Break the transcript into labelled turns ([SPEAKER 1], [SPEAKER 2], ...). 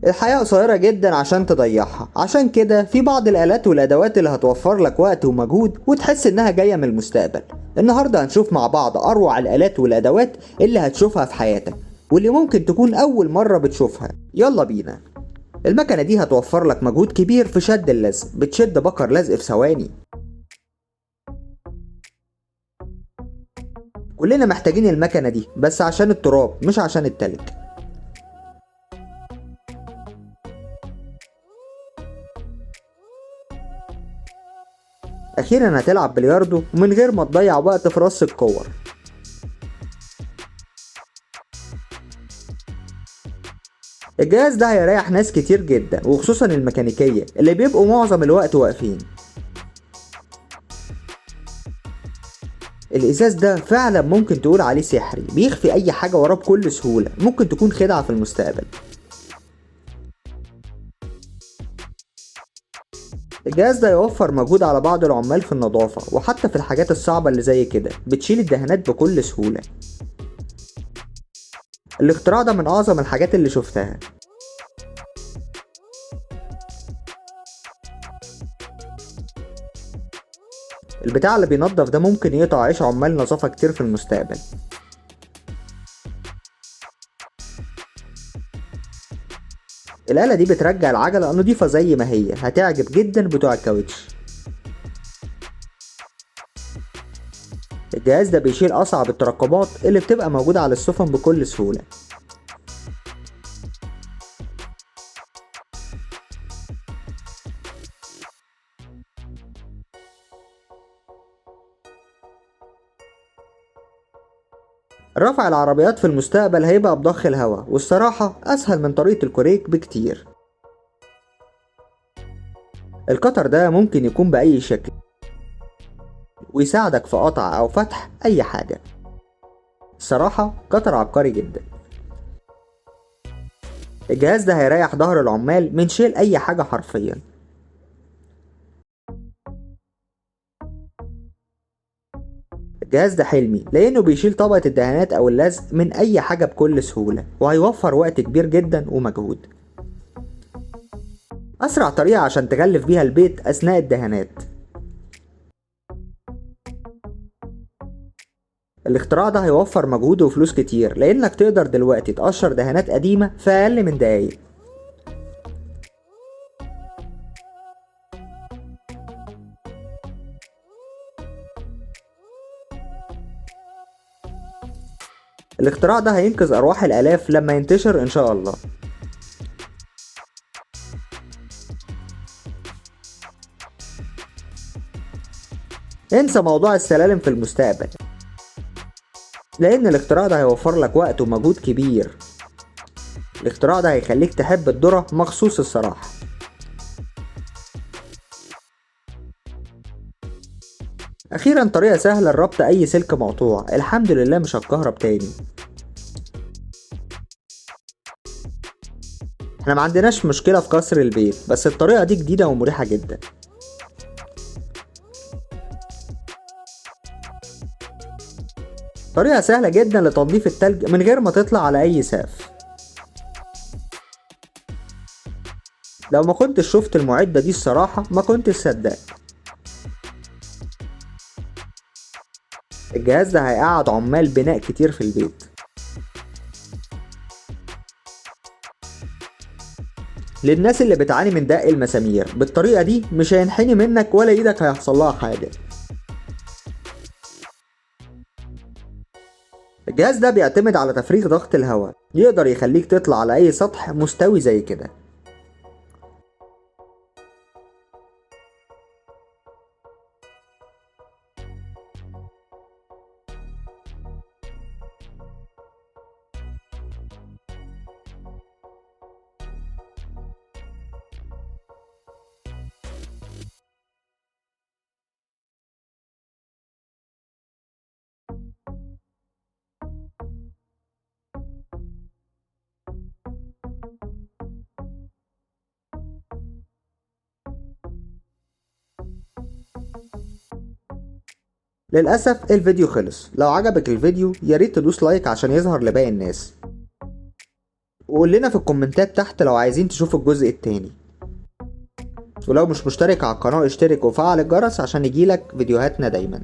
[SPEAKER 1] الحياة قصيرة جدا عشان تضيعها، عشان كده في بعض الآلات والأدوات اللي هتوفر لك وقت ومجهود وتحس إنها جاية من المستقبل. النهاردة هنشوف مع بعض أروع الآلات والأدوات اللي هتشوفها في حياتك واللي ممكن تكون أول مرة بتشوفها. يلا بينا. المكنة دي هتوفر لك مجهود كبير في شد اللزق، بتشد بكر لزق في ثواني. كلنا محتاجين المكنة دي بس عشان التراب مش عشان التلج. أخيرا هتلعب بلياردو من غير ما تضيع وقت في رص الكور. الجهاز ده هيريح ناس كتير جدا، وخصوصا الميكانيكية اللي بيبقوا معظم الوقت واقفين. الإزاز ده فعلا ممكن تقول عليه سحري، بيخفي أي حاجة وراه بكل سهولة، ممكن تكون خدعة في المستقبل. الجهاز ده يوفر مجهود على بعض العمال في النظافة، وحتى في الحاجات الصعبة اللي زي كده بتشيل الدهانات بكل سهولة. الاختراع ده من أعظم الحاجات اللي شفتها. البتاع اللي بينظف ده ممكن يقطع عيش عمال نظافة كتير في المستقبل. الآلة دي بترجع العجلة نظيفة زي ما هي، هتعجب جدا بتوع الكاوتش. الجهاز ده بيشيل أصعب التراكمات اللي بتبقى موجودة على السفن بكل سهولة. رفع العربيات في المستقبل هيبقى بضخ الهواء، والصراحة أسهل من طريقة الكوريك بكتير. القطر ده ممكن يكون بأي شكل ويساعدك في قطع أو فتح أي حاجة. الصراحة قطر عبقري جدا. الجهاز ده هيريح ظهر العمال من شيل أي حاجة حرفيا. الجهاز ده حلمي لأنه بيشيل طبقة الدهانات أو اللزق من أي حاجة بكل سهولة، وهيوفر وقت كبير جدا ومجهود. أسرع طريقة عشان تغلف بيها البيت أثناء الدهانات. الاختراع ده هيوفر مجهود وفلوس كتير، لأنك تقدر دلوقتي تقشر دهانات قديمة في أقل من دقايق. الاختراع ده هينقذ أرواح الآلاف لما ينتشر إن شاء الله. انسى موضوع السلالم في المستقبل، لأن الاختراع ده هيوفر لك وقت ومجهود كبير. الاختراع ده هيخليك تحب الذرة مخصوص الصراحة. أخيرا طريقة سهلة لربط أي سلك مقطوع، الحمد لله مش هتكهرب تاني. احنا ما عندناش مشكلة في كسر البيت، بس الطريقة دي جديدة ومريحة جدا. طريقة سهلة جدا لتنظيف التلج من غير ما تطلع على أي سقف. لو ما كنتش شفت المعدة دي الصراحة ما كنتش صدقت. الجهاز ده هيقعد عمال بناء كتير في البيت. للناس اللي بتعاني من دق المسامير، بالطريقة دي مش هينحني منك ولا ايدك هيحصل لها حاجة. الجهاز ده بيعتمد على تفريغ ضغط الهواء، يقدر يخليك تطلع على أي سطح مستوي زي كده. للأسف الفيديو خلص. لو عجبك الفيديو ياريت تدوس like عشان يظهر لباقي الناس، وقول لنا في الكومنتات تحت لو عايزين تشوفوا الجزء التاني. ولو مش مشترك على القناة اشترك وفعل الجرس عشان يجيلك فيديوهاتنا دايما.